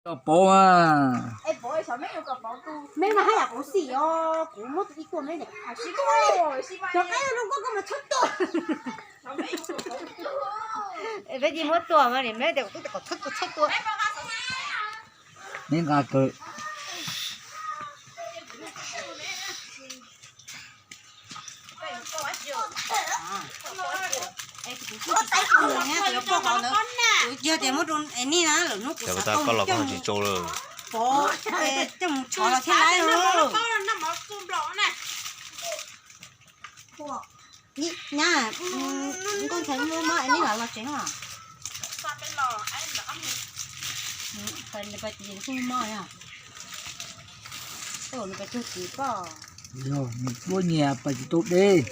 Cov pauv a. Meb mas haj yam pauv xim os, kuv muab tus ib tuaj meb. Cov qaib zoo nkauj koj mas txhob tuaj. Peb cia muab tua mas meb tias kuv tub tias kom txhob tua, txhob tua. Neb nqa kawg. Kuv yog tias muab rau Enis na, lwm hnub kuv xav tau coj mus tsis tsau lawm. Pov, coj mus tshov los thiaj laib lawm. Nyab, nkauj ntxhais muaj mob Enis los tsev no. Nws pais tsis mob, nws pais cuag txiv poj. Yog nws tuab nyias pais tsis tau deb.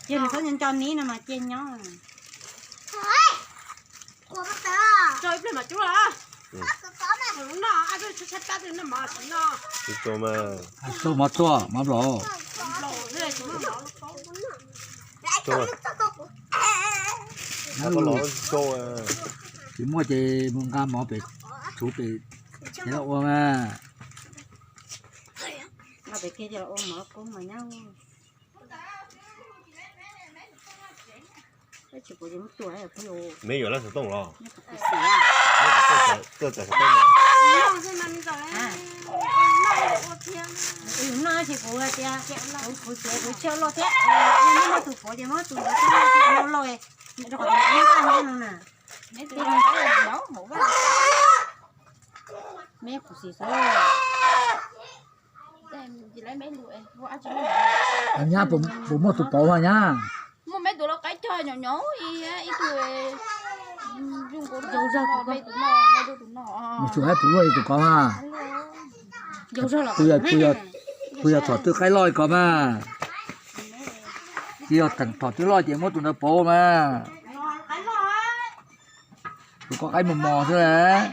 Cia nws txhob nco nco Nis no mas cia nyob. Tsis tau mas, txog mov tuaj mov nplaum. Tsis muaj ces mus nqa mov pem txhuv pem ev los ua mas. Meb yuav laj xov tooj los? Noj ces kuv tias kuv, kuv txiav kuv tsis loj thiab, muab tus pov ces muab tus ntawd thiab, loj loj, rau qhov tias ib nqaj nyob no na. Meb kuv xis xwb. Nyab puas muaj tus pov mas nyab? Muaj, meb tus lau qaib cog nyob nyob ib tug. Mus tsuas hais tus luaj tus kov mas. Kuv yog thaum twg qaib loj ko mas. Tsis yog thaum twg loj ces muab tus ntawd pauv mas. Tus ko qaib mos mos xwb las.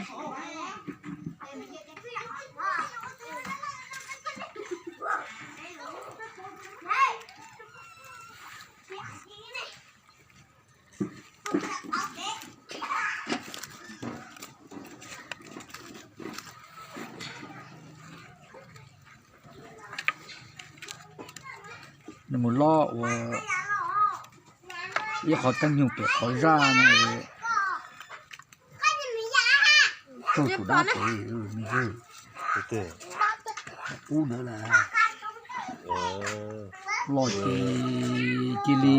Nws mus loj ua ib qho teeb nyug pem qhov zaj no. Raug tus dab pem me ntxwg ub ntawd las. Los ces cia li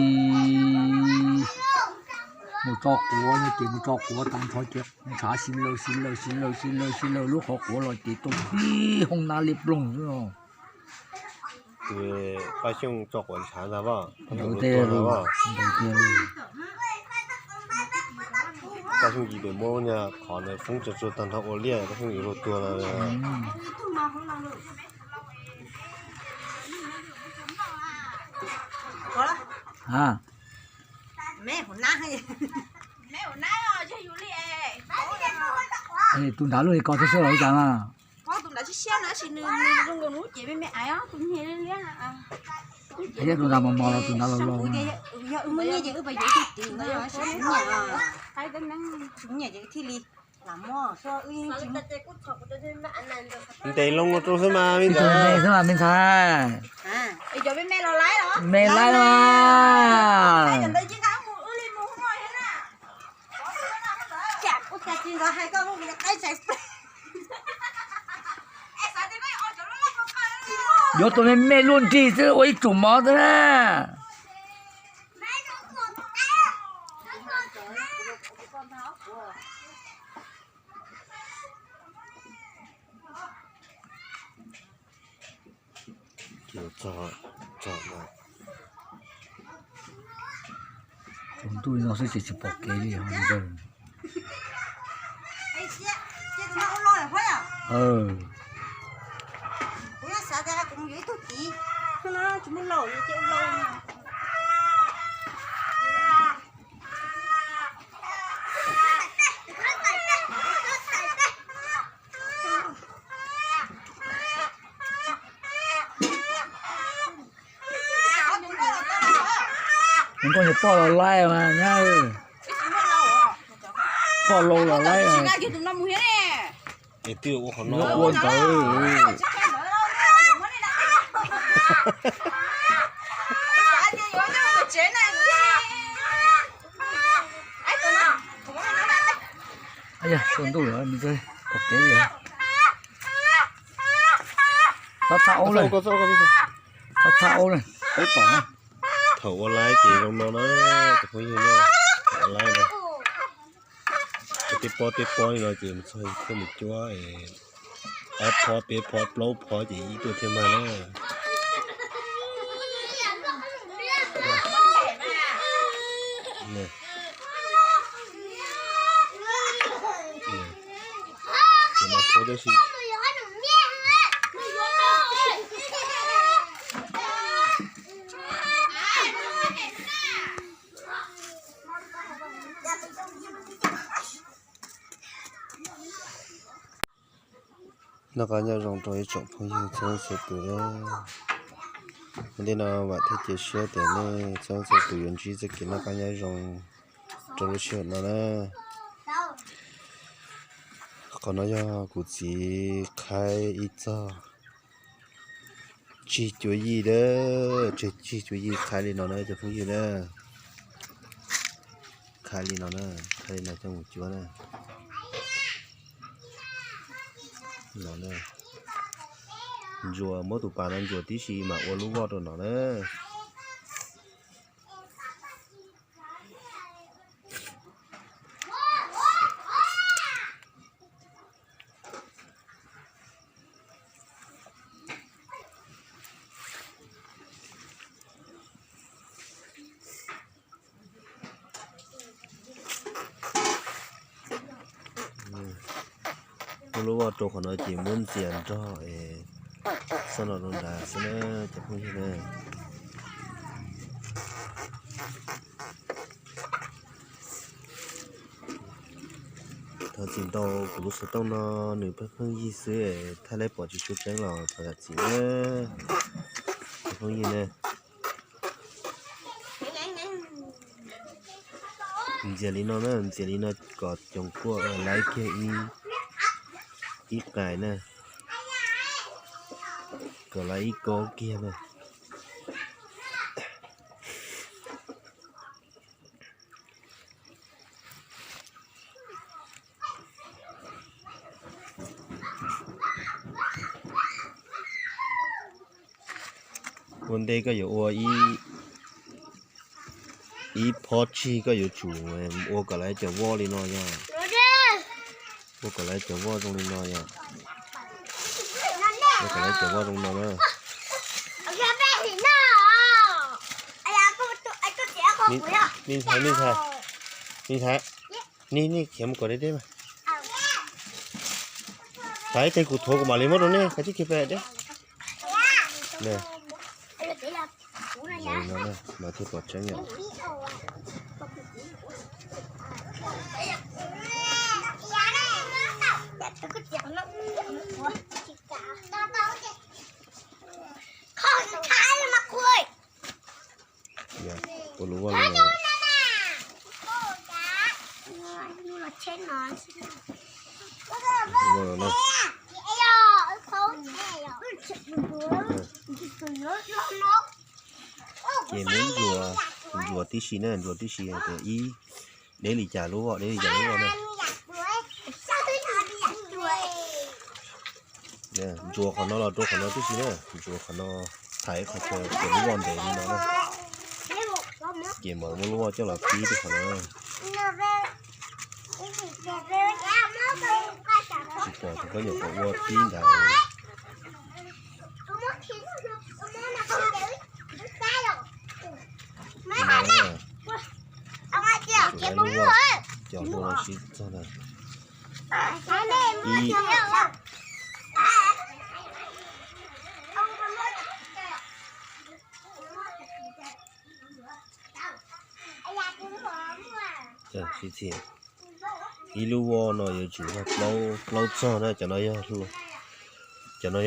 mus tso quav no ces mus tso quav tag nrho ces ntshav si lawm si lawm si lawm si lawm si lawm lub qhov quav los ces tau tib hoob nab liab ploog xwb os. Tus Paj Xyooj tso quav ntshav ntag vaj. Ntawd tiag, ntawd tiag. Paj Xyooj cia li muab niag qhov ntawd foob tsuag tsuag tag nrho ua liaj, Paj Xyooj yuav luag tuag no. Tus nrad lub li ko tib si los ua cas na? Tus nrad tib si na, tab sis nws zoo nkaus nws lub cev me me aiv, tus nyiag liab liab. Tus nrad mos mos los tus nrad los los. Yog wb muaj nyiaj ces wb pais yuav ib tug tid no, tsis muaj nyiaj ces wb thiaj li lam muab, wb yeej tsis muaj. Ntes loo rau xwb mas me ntxhais. Xwb mas me ntxhais. Me laib mas. Yuav tus me me luaj nrig xwb ua ib tsum mov xwb na. Tsaus ntuj li no xwb ces tsis pom kev li os. Nws nkauj nws poj los laij mas nyab. Poj laus los laib. Es twb ua qhov no ua ntawd. Tsaus ntuj lawm, pom kev li. Txhob thab aub lawm, txhob thab aub lawm. Thaum ua laib ces zoo no na, cov phooj ywg na, thaum ua laib na, tej pob tej pob li no ces mus txog thiaj mus cuab, ob phob peb phob plaub phob ces ib tuaj thiaj mag na. Noj qab nyob zoo rau ib tsoom phooj ywg txhua leej txhua tus na. Ua ntej no vam thiab cia siab tias nej txhua leej txhua tus yuav ntsib txoj kev noj qab nyob zoo rau lub sij hawm no na. Qhov no yog kuv txiv qhaib ib txog tsig cuab yij na, tsig cuab yij qhaib li no na cov phooj ywg na. Qhaib li no na, qhaib li no coj mus cuab na. No na, ntsuas muab tus pas no ntsuas tib si mam ua lub voj rau no na. Muab lub voj rau qhov no ces muab ntxias nrog es xob no rau nrad xwb na cov phooj ywg na. Thov txim ntau kuv lub xov tooj no nws pheej pheej yig xwb, thaij lawv pom tsis tshua tseeb los thov zam txim na cov phooj ywg na. Ntxias li no na, ntxias li no kom coos kuaj laib kiag ib qais na, kom laib ib kob kiag na. Ua ntej koj yuav ua ib phob tsig koj yuav tsum ua kom lawv cov voj li no yog, ua kom lawv cov voj zoo li no yog, ua kom lawv cov voj zoo no na. Nej ntxhais, nej ntxhais, nej, nej khiav mus kom deb deb mas. Thaiv ib teg kuv thuav kuv mam li muab rau nej, koj tib kiag pem deb. Mas thiaj pom tseeb yom. Ua lub voj li no. Ces muab ntsuas, ntsuas tib si na, ntsuas tib si tias ib, deb li cas lub voj, deb li cas lub voj na. Ntsuas qhov no los rau qhov no tib si na, ntsuas qhov no, thaiv qhov chaw ces lub voj ntev li no na. Ces mam muab lub voj coj los pib rau qhov no. Tsis pom tus koj nyuam qhuav ua pib ntawd. Lub voj coj los sib txog ntawd. Ib, ib lub voj no yuav tsum yog plaub txog na, cov no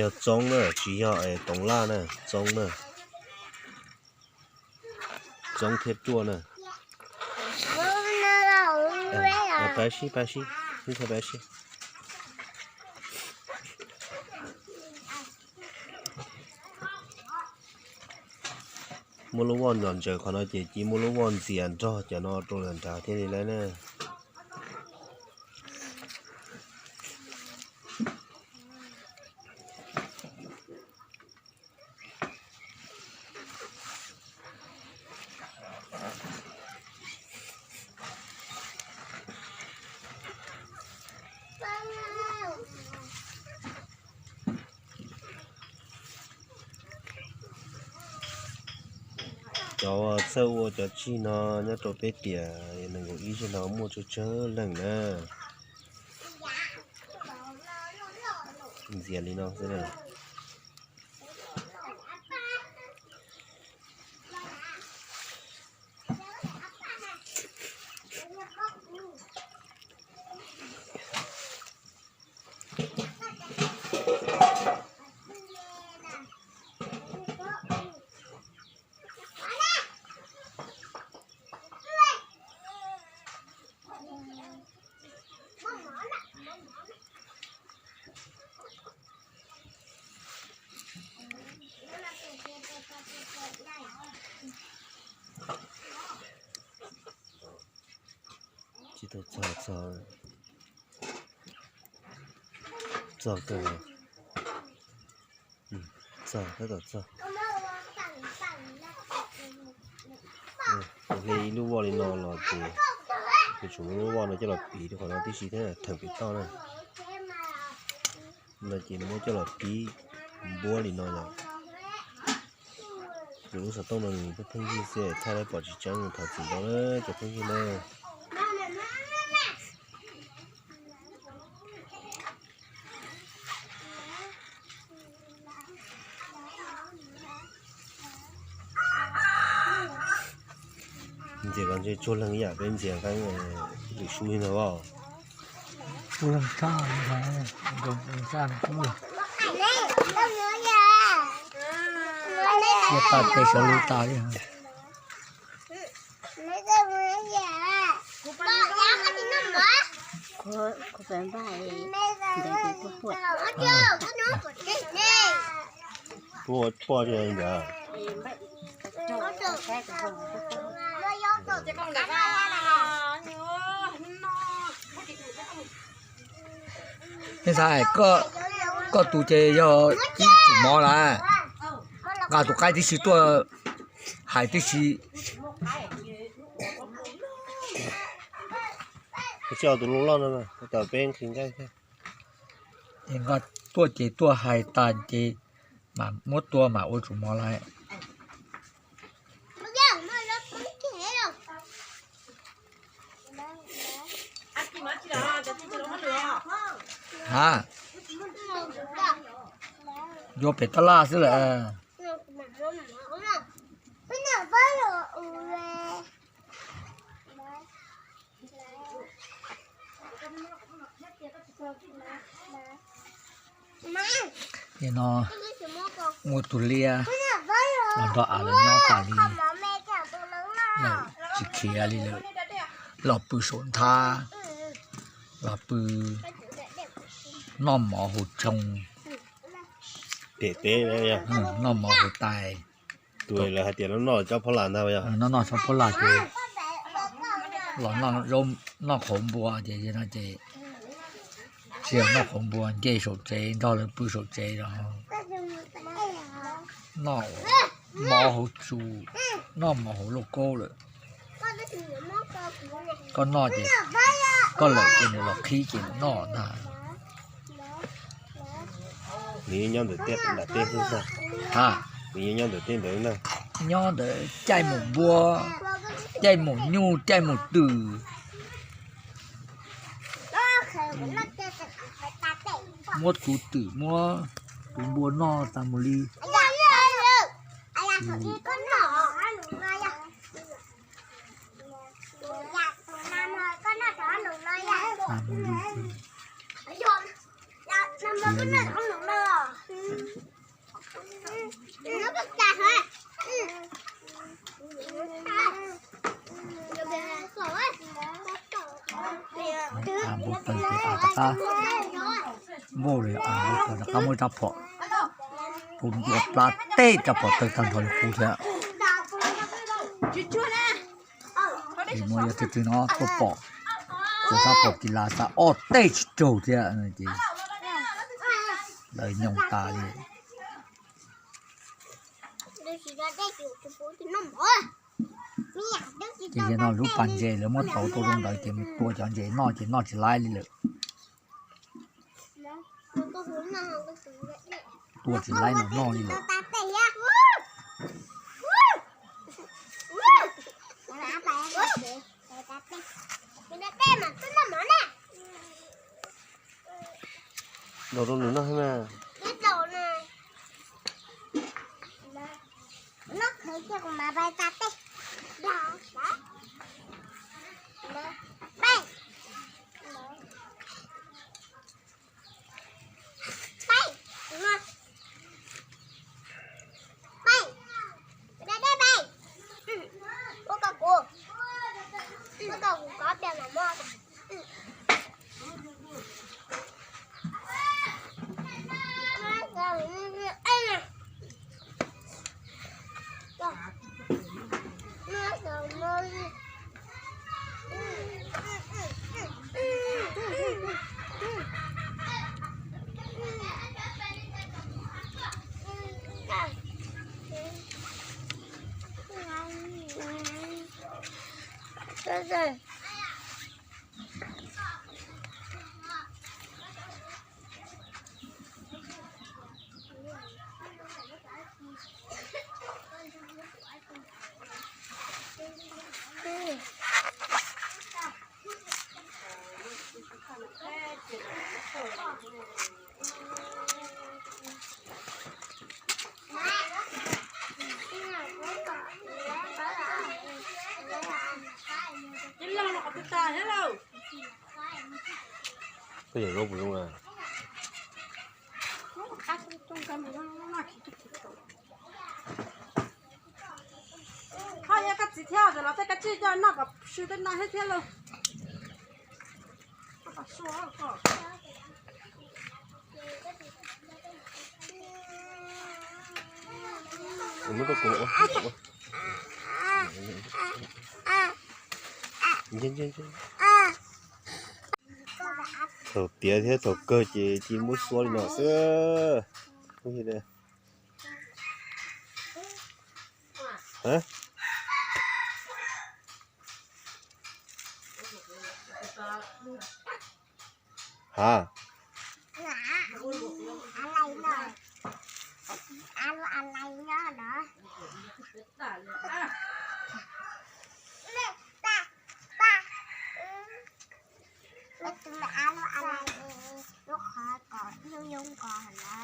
yog txoob na, tsis yog toov laj na, txoob na. Txoob thiab ruaj na. Pab sib, pab sib, ib txhia pab sib. Muaj lub voj nrog ntsaws qhov no ces cia muaj lub voj ntxias nrog cov no rau lawm nrad thiaj li lawm na. Cov txawj ua cov tsig no nyob rau peb tiam nees nkaum ib zaug no muaj tsawg tsawg leej na. Ntxias li no xwb na. Tsis tau txog, txog, txog kawg. Txog, tab tom txog. Hle ib lub voj li no los ces yuav tsum muab lub voj no coj los piv rau qhov no tib si thiab theem pem toj na. No ces muab coj los pib npuab li no yom. Ces lub xov tooj no nws pheej pheej yig xwb, thaij lawv pom tsis tseeb thov txim ntau na cov phooj ywg na. Ntxias kom ntshe tsuag leeg ib yam peb ntxias nqeeb lwm sub li ntag os. Ua tas tes sawv lub tas li. Puab ua tshuaj li ntawd. Nej xav hais koj tus ces yog ib tsum mov lawm, nqa tus qaib tib si tuaj hais tib si. Tsis ua tus loj loj no, tau peb nqhis nqaij thiab. Es nqa tuaj ces tuaj hais tas ces mam muab tua mam ua tsum mov lawm. Ha, yuav pem tab laj xwb lawm. Nim no muaj tus liab los nrog av lawv nyob tas li, lawv tsis khiav li lawm, los pw saum nthab, los pw noj mov haus tsoo, noj mov haus tais. Tus lawv hais tias noj noj tsob phob las ntag, noj noj tsob phob las ces los noj qhauv npua ces no ces tsis yog noj qhauv npua, nce saum tsev nrog lawv pw saum tsev los noj mov hauv tsuj, noj mov hauv lauj kaub lawm. Koj noj ces koj lawm ces nws los qhib ces nws noj ntag. Nws yeej nyob ntawm tej nram tej xwb ntag. Ha, nws yeej nyob ntawm tej ntawd ntag. Nyob ntawd caij mus npua, caij mus nyuj, caij mus twm. Muab tus twm muab tus npua noj tas mus li. Npau taws ces av rov qab, npau li av npau taws rov qab muaj ib rab phom, tus ntua plab teb rab phom tawg tag nrho li qub thiab. Es muaj yog twg twg no tuaj pom, tus rab phom kis las xa ob teg tsis raug thiab ces lawv nyoog tas li. Ces yog no lub pas ntses lawv muab tauv tuaj rau ntawd ces mus tua cov ntses noj ces noj tsis laib li lawm. Tua tsis laib noj noj li lawm. Ntaus rau nws noj thiab mas. Koj yam zoo puas zoo a? Koj yog koj txiv thiab los tej koj tsij coj noj kom sw tej no thiab thiab lauj. Thaum tiav thiab thaum kawg ces cia muab xuab li no xwb. Ha. Lub qhov kom yooj yooj ko na.